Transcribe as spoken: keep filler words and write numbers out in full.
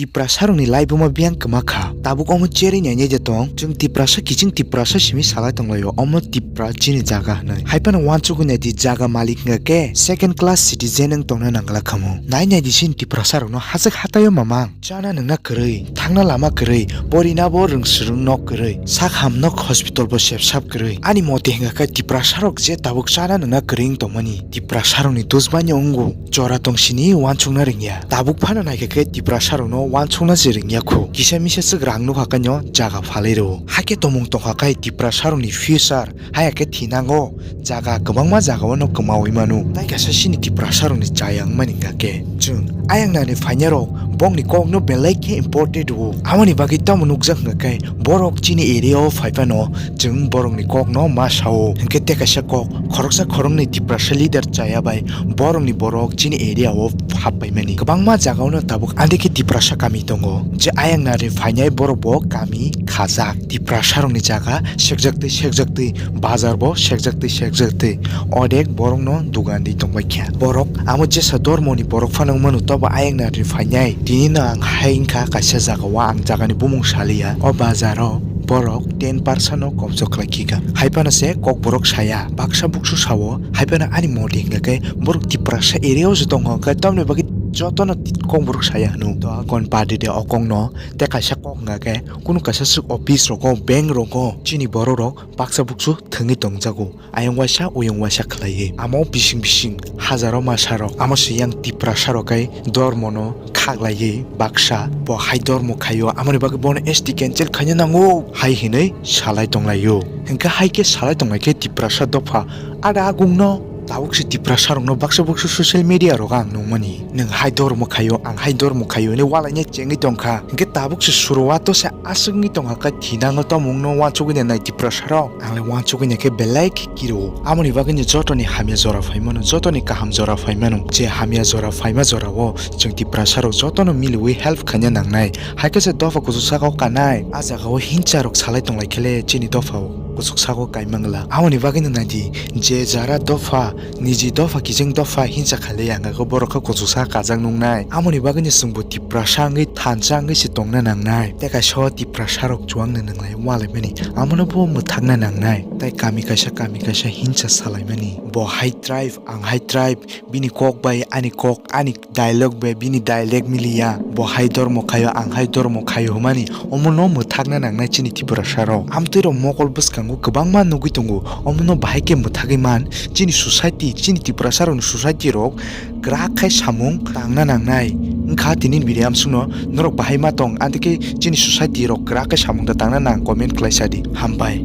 Tiprasarokni laibuma biyang kwma kha. Tabuk omo cherwi nainai de tong. Chwng Tiprasa kiching Tiprasa simi salai tonglaio. Omo Tipra chini jaga hwnwi. Hai phano uansugwi naidi jaga malik hwnkha khe second class citizen wng tongna nangla khamu. Nai naidi chini Tiprasarokno hachwk hataio mamang. Chana nungna kwrwi, thangna lama kwrwi, porina bo rwng swrwng nok kwrwi, sak ham nok hospital bo sep sap kwrwi. Ani mote hwnkha khe Tiprasarok je tabuk chana nungna kwrwi wng tongmani, Tiprasarokni dusbani wngo. Jora tongsini uansukna rwngya. Tabuk phano naikha khe Tiprasarokno uansukna se rwngya khu. Kisa misa swk rang nukha khe no jaga phalwi rwo. Hakhe tongmung tongkha khe Tiprasarokni future. Haya khe thinango jaga kwbangma jagao no kwmaui mano. Tai kaisa chini Tiprasarokni chaya wngmani hwnkha khe chwng ayang nani phainai rok bongni kokno belai khe important rwo. Amoni bagwi tamo nukjak hwnkha khe borok chini area o phai phano chwng borokni kokno ma sao. Hwnkhe tei kaisa kok khoroksa khoroknwi Tiprasa leader chaya bai borokni borok chini area o hap paimani. Kwbangma jagao no tabuk andikhe Tiprasa kami tongo. Je ayang nani phainai borok bo kami khajak. Tiprasarokni jaga sekjaktwi sekjaktwi, bazar bo sekjaktwi sekjaktwi, odek borokno dugan di tongbaikha. Borok amo jesa dormoni borok phano wngmano, tobo ayang nari phainai. Tinino ang hai wngkha kaisa jagao, ang jagani bumung saliya. O bazaro borok ten percent no kobjo khlai khika. Hai phano se kokborok saya, baksa buksu sao, hai phano ani mode hwnkha khe borok Tiprasa area o se tongkha, hwnkhe tamoni bagwi jotono kokborok saya hwno. To kon party de o kokno. Tei kaisa kok hwnkha khe kunu kaisa swk office rogo, bank rogo chini borok rok baksa buksu thwngwi tongjago, ayang waisa uyang waisa khlaiwi. Amo bising bising hajaro masa rok, amo se yang Tiprasa rok kai dormo no khaklaiwi baksa bo hai dormo khaio, amoni bagwi bono S T cancel khaina nango hai hinwi salai tonglaio. Hwnkhe hai khe salai tonglai khe Tiprasa dopha ada agungno tabuk se Tiprasa rokno baksa buksa social media rogo ang nukmani. Nwng hai dormo khaio, ang hai dormo khaio hinwi walaina chengwi tongkha. Hwnkhe tabuk se suruato se aswk wngwi tongkha khe thinango tamo wngno uansugwi nai Tiprasa rok. Ang le uansugwi nai khe belai khe kiro. Amoni bagwi no jotoni hamya jora phaimano, jotoni kaham jora phaimano. Je hamya jora phaima jorao chwng Tiprasa rok jotono miliwi help khaina nangnai. Hai khe se dopha kuchuk saka o kanai. A jagao hinsa rok salai tonglai khe le chini dopha o kuchuk saka o kaimangla. Amoni bagwi no nai di, je jara dopha niji dopha kiching dopha hinsa khaile ang khe borok khe kuchuksa kajak nuknai. Amoni bagwino chwngbo Tiprasa wngwi thansa wngwi se tongna nangnai. Tei kaisa o Tiprasa rok chuwangno nwnglai walaimani, amono bo mwthakna nangnai. Tei kami kaisa kami kaisa hinsa salaimani. Bo hai tribe, ang hai tribe, bini kok bai ani kok, ani dialogue bai bini dialogue miliya. Bo hai dormo khaio, ang hai dormo khaio hwnmani. Omono mwthakna nangnai chini Tiprasa rok. Amtwi rok mokol bwskango kwbangma nugwi tongo. Omono bahai khe mwthagwi man. Chini society, chini Tiprasa rokni society rok kwrak khai samung tangna nangnai. Wngkha tini video amsukno norok bahai ma tong, andikhe chini society rok kwrak khai samung da tangna nang, comment khlai sadi. Hambai.